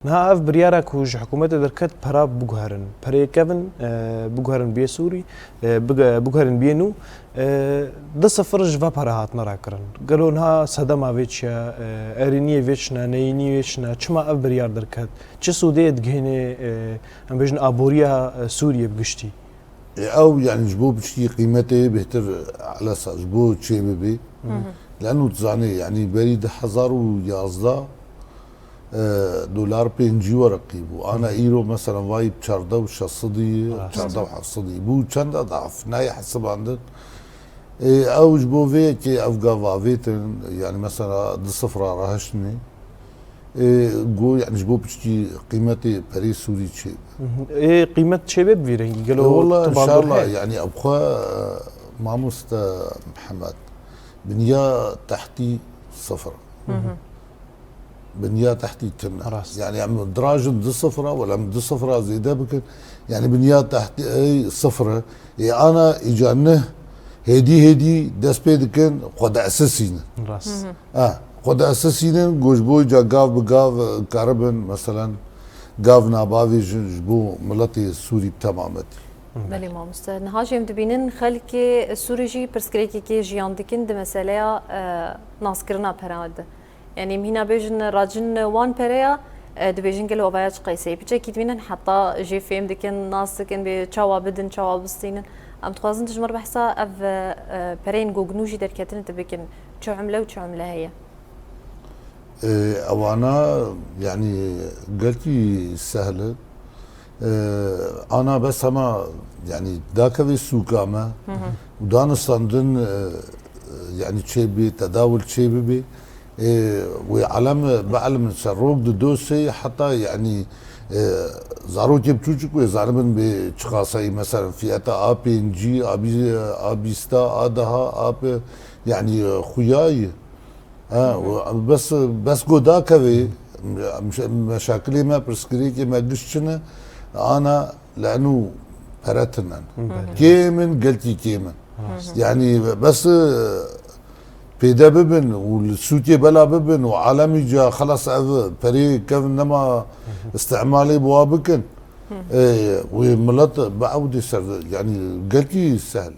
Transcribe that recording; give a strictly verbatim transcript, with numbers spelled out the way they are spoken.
Niha ev biryara ku ji hikûmetê derket pera biguherin, pereyê kevin, e, biguherin biyê Sûrî, e, bige-, biguherin biyê nû, e, du sifir ji ve pere hatine rakirin. Gelo niha sedema vê çi ye, e, erêniyê vê çi ne, neyîniyê vê çi ne, çima ev biryar derket, çi sûdê digihînê, e, em bêjin aboriya, e, Sûriyê bi giştî? Ê, ew, yani, ji bo piştî qîmetê bêhtir, elesa, ji bo çê bibê. Hı hı. Leno tu zanê, yani, berî du hezar û yazdeh, e, dolar pêncî wereqî bû. Ana Hı hı. îro, mesela, vayî bi çardeh û şeş sedî, Rast. çardeh û heft sedî bû. Çend edaf nayê hesibandin. Ê, ew ji bo vê yekê ev gav avêtin, yani, mesela, du sifra rahiştinê. Ê, go, yani, ji bo piçkî qîmetê perê Sûrî çê. Mhm. Ê, qîmet çê be bi vî rengî? Gelo Ê, wala, tu baldor inşallah, heye? Yani, ev xwe, e, mamoste Mihemed, binya tehtî sifir. Mhm. Binya tehtî tune. Rast. Yani, em dirajin du sifra, wala em du sifra zêde bikin. Yani, binya tehtî, ey, sifir. Ê, ana îca neh hêdî hêdî dest pê dikin, xwe diesisînin. Rast. Mhm. Ha, xwe diesisînin, ku ji bo îca gav bi gav, e, karibin, meselen, gav nabavêjin ji bo miletê Sûrî bi temametî. Belê mamoste. Niha jî em dibînin xelkê Sûrî jî pirsgirêkekê jiyan dikin di meseleya, e, naskirina pera de. Yani, em hîna bêjin racin wan pereya, e, dibêjin gelo avaya çi qeyseyê. Piçekî dibînin heta jê fêm dikin, nas dikin, bê çawa bidin, çawa bistînin. Em dixwazin tu ji me re behsa ev, e, pereyên gogin û jî derketin tu bikin. Çi umle û çi umle heye? E, ewana, yani, gelkî sehl e. E, ana bes hema, yani, dakevê sûka me Hı hı. û danistandin, e, yani, çê bê, tedawul çê bibê. E, wê elem bielimin ser rok di dosê heta, yani, e, zarokê biçûçik wê zanibin bê çiqasayî, mesela, fiyeta A pêncî, A bî-, A bîsta, A daha, A pê, yani, e, xuyayî. Ha, Hı hı. û bes, bes go dakevê, meş-, meşakilê me, pirsgirêkê me giş çi ne, ana li enû pere tune. Belê. Kêm in, gelkî kêm in. Rast. Yani bes, e, pêde bibin û li sûkê bela bibin û alemî ca xelas ev perê kevin nema Hı hı. îstimalê bi wa bikin. Hı. E, wê milet biewdê ser, yani gelkî sehl.